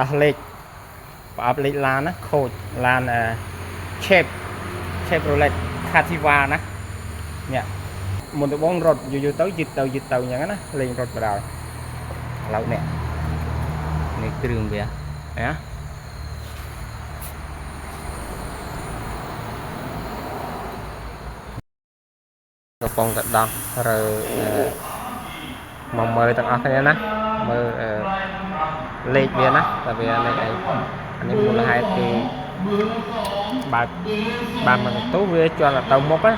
ដោះលេខប្រអប់លេខឡានណាខូចឡានអឺ Chevy Chevrolet Captiva ណានេះមុនដំបូងរត់យូរៗទៅយឺតទៅយឺតទៅអញ្ចឹងណាលេងរត់បណ្ដោយឥឡូវនេះនេះគ្រឿងវាណាកំពុងតែដោះរើអឺមកមើលទាំងអស់គ្នាណាមើលអឺលេខវាណាតើវាលេខអីអានេះមូលហេតុគឺបើកបានមកទូវាជន់ទៅមុខណា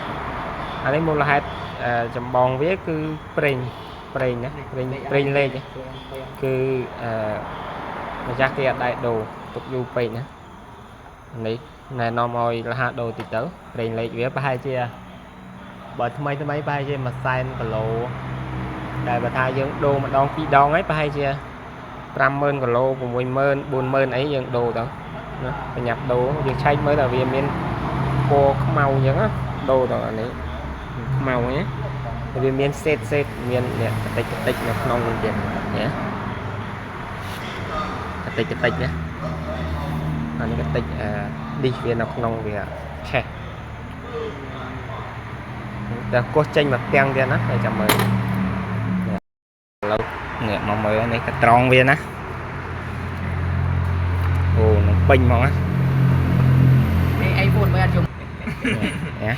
អានេះមូលហេតុអឺចម្បងវាគឺប្រេងប្រេងណាប្រេងប្រេងលេខគឺអឺម្ចាស់គេអត់ដែរដូរទុកយូរពេកណានេះណែនាំឲ្យលះដូរតិចទៅប្រេងលេខវាប្រហែលជា បើថ្មីថ្មីប្រហែលជាមួយសែនគីឡូតែបើថាយើងដូរម្ដងពីរដងហើយប្រហែលជា50000គីឡូ60000 40000អីយើងដូរទៅណាប្រញាប់ដូរយើងឆែកមើលតើវាមានពណ៌ខ្មៅអញ្ចឹងណាដូរទៅអានេះខ្មៅហ្នឹងវាមានសេតសេតមាននេះកតិចកតិចនៅក្នុងនេះទៀតណាកតិចកតិចណាអានេះកតិចអឺឌីសវានៅក្នុងវាឆេះ តែកោះចេញមកទាំងទៀតណាហើយចាំមើលនេះឥឡូវងាកមកមើលនេះកត្រងវាណាអូនឹងពេញហ្មងណា នេះ iPhone មើលអត់ជុំ ណា